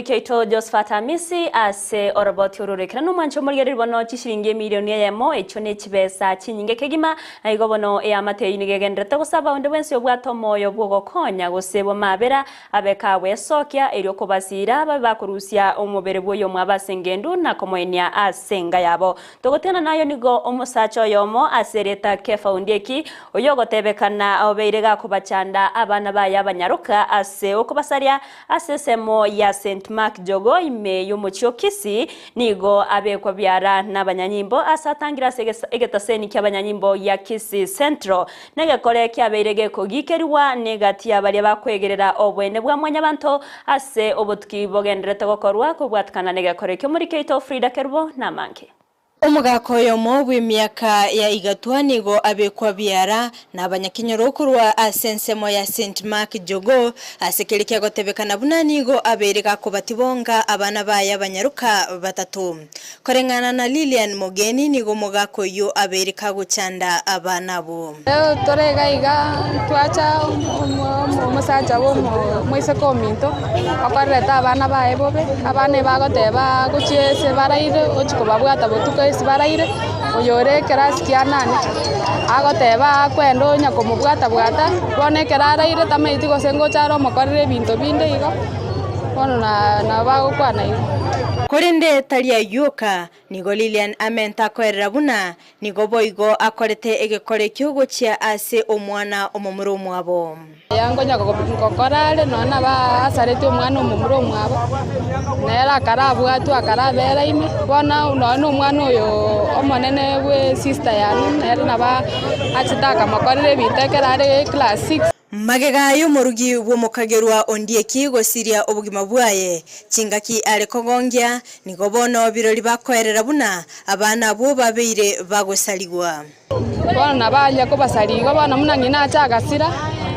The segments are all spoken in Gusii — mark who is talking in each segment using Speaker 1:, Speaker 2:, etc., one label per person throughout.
Speaker 1: Kiaito Josphat Amisi ase oroboti oro roikera nomwancho omorigereria bono chishilingi emilioni eyemo echio ne chibesa chinyinge kegima na igo bono eamate eyio nigo egendererete gosaba onde bwensi obwate omoyo bw'ogokonya gose bw'amabera abe kagwesokia erio kobasiira babe bakorusia omobere bw'oyomwabo ase engendu na komoenia ase enga yabo. Togotiana nayo nigo omosacha oyomo ase erieta Kefa Ondieki, oyogotebekana obeire gakobachanda abana baye abanyaroka ase okobasaria Ase ensemo ya Saint Mark Jogoo ime y'omochie o Kisii nigo abekwa biara n'abanyanyimbo ase atangire ase egetaseni ki'abanyanyimbo gia Kisii Central. Negekore kiabeire gekogikerigwa negati ya baria bakwegerera oboene bwa mwanyabanto ase obotuki bogendererete gokorwa kobwatikana negekore ki'omoriki oito Frida Kerubo namange.
Speaker 2: Omogaka oyomo bw'emiaka ya igatwa nigo abekwa biara nabanyakenyoro korwa ase ensemo ya Saint Mark Jogoo, ase keria kiagotebekana buna nigo abeire gakobatibonga abana baye abanyaroka batato. Koreng'ana na Lilian Mogeni nigo omogaka oyio abeire kagochanda abana abwo.
Speaker 3: Tore iga iga twacha omosacha bwa omoiseke ominto, okorerete abana baye bobe, abana ebagoteba gochia ase baraire ochia kobabwata botuko ase baraire, oyore ekerasi kia nane, agoteba akwenda onya komobwata bwata, bono ekero araire tamanyeti gose ngocha are omokorere ebinto binde igo, bono nabo bagokwana igo.
Speaker 2: Korende tari ayio oka, Nigo Lilian amenta akoerera buna nigo boigo akorete egekora ekio gochia ase omwana omomura omwabo.
Speaker 3: Aya nkonya gokora are nonya nabo asaretie omwana omomura omwabo, nere akarabwatwe akarabera ime, bono nonya na omwana oyo omonene bwe sister yane nere nabo achete akamokorera ebinto ekero are class six.
Speaker 2: Magega y'omorugi bw'omokagerwa Ondieki gosiria obogima bwaye, chingaki are kogongia, nigo bono birori bakoerera buna abana abwo babeire bagosarigwa.
Speaker 3: Bono nabo aria kobasaria igo bono buna ng'ina acha agasira,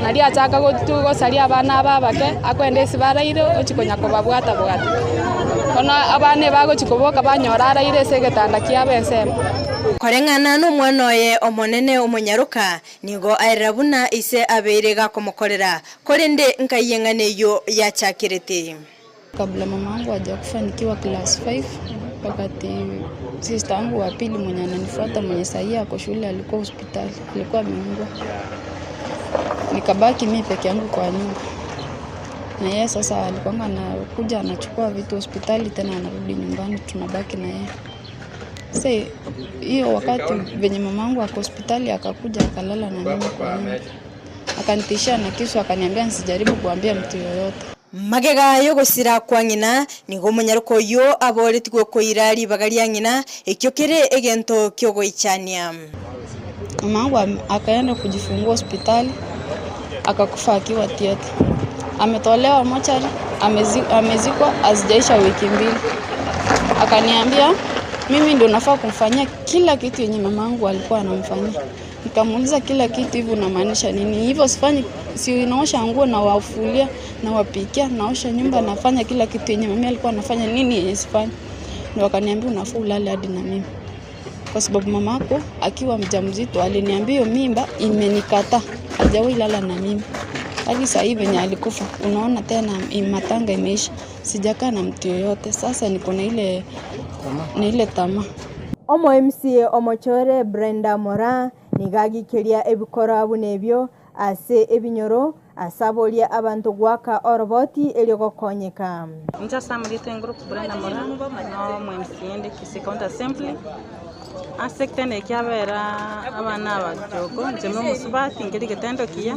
Speaker 3: nario achaka gosaria abana aba abake, akoenda ase baraire ochia konya kobabwata-bwata. Bono abana ebagochia koboka banyora araire ase egetanda kiabo ensemo.
Speaker 2: Koreng'ana nomwana oye omonene omonyaroka, Nigo aerera buna ise abeire gakomokorera, korende nkai eng'ana eyio yachakerete.
Speaker 4: Kabla mama wangu hajakufa nikiwa class 5 wakati sister wangu wa pili mwenye ananifuata mwenye sahii ako shule alikuwa hospitali alikuwa ameungua nikabaki mi peke yangu kwa nyumba na yeye sasa alikuwanga anakuja anachukua vitu hospitali tena anarudi nyumbani tunabaki na yeye Sasa hiyo wakati venye mamangu ako hospitali akakuja akalala na mimi kwa nyumba. Akanitishia na kisu akaniambia nisijaribu kuambia mtu yoyote.
Speaker 2: Magega y'ogosira kwa ng'ina, nigo omonyaroka oyio aboretigwe koira ribaga ria ng'ina, ekio kere egento ki'ogoichania.
Speaker 4: Mamangu akaenda kujifungua hospitali akakufa akiwa theatre. Ametolewa mochari, amezikwa hazijaisha wiki mbili. Akaniambia mimi ndio nafaa kumfanyia kila kitu yenye mamangu alikuwa anamfanyia. Nikamuuliza kila kitu hivi unamaanisha nini? Hivyo sifanyi, si naosha nguo nawafulia, nawapikia, naosha nyumba, nafanya kila kitu yenye mami alikuwa anafanya nini yenye sifanyi? Ndio akaniambia unafaa ulale hadi na mimi kwa sababu mamako akiwa mjamzito aliniambia hiyo mimba imenikataa, hajawahi lala na mimi hadi sasa hivi venye alikufa. Unaona tena matanga imeisha, sijakaa na mtu yoyote. Sasa niko na ile na ile tamaa.
Speaker 2: Omo MCA omochore Brenda Moraa nigo agikeria ebikorwa buna ebio ase ebinyoro ase aboria abanto goaka oroboti erio gokonyeka.
Speaker 5: Inche ase amarieta enguru Brenda Moraa, no omo MCA inde Kisii County Assembly, ase eketendo eke kiabera abana aba jogoo, inche buna omosubati nkeri egetendo kiya,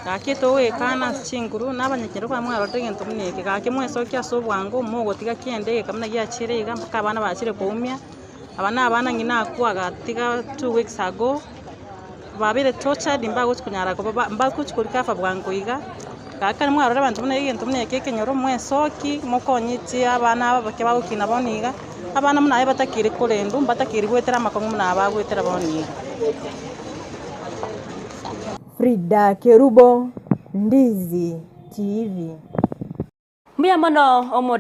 Speaker 5: gaki togoekana ase chinguru na abanyakenyoro kwamanya mwarorire egento buna eke, gaki mwesokia ase obwango mogotiga kende egeka buna giachire iga mpaka abana bachire koumia, aba na abana ng'ina akwo agatiga 2 weeks ago. Babeire tortured mbagochi konyara koba ba mbagochi ko recover bwango iga, gaki ekero mwarora abanto buna egento buna eke ekenyoro mwesoki, mokonyetie abana aba abake bagokina bono iga, abana buna aye batakeire korendwa, mbatakeire goetera amakong'u buna aba bagoetera bono iga.
Speaker 2: Frida Kerubo, Ndizi TV.
Speaker 1: Mbuya mono omori.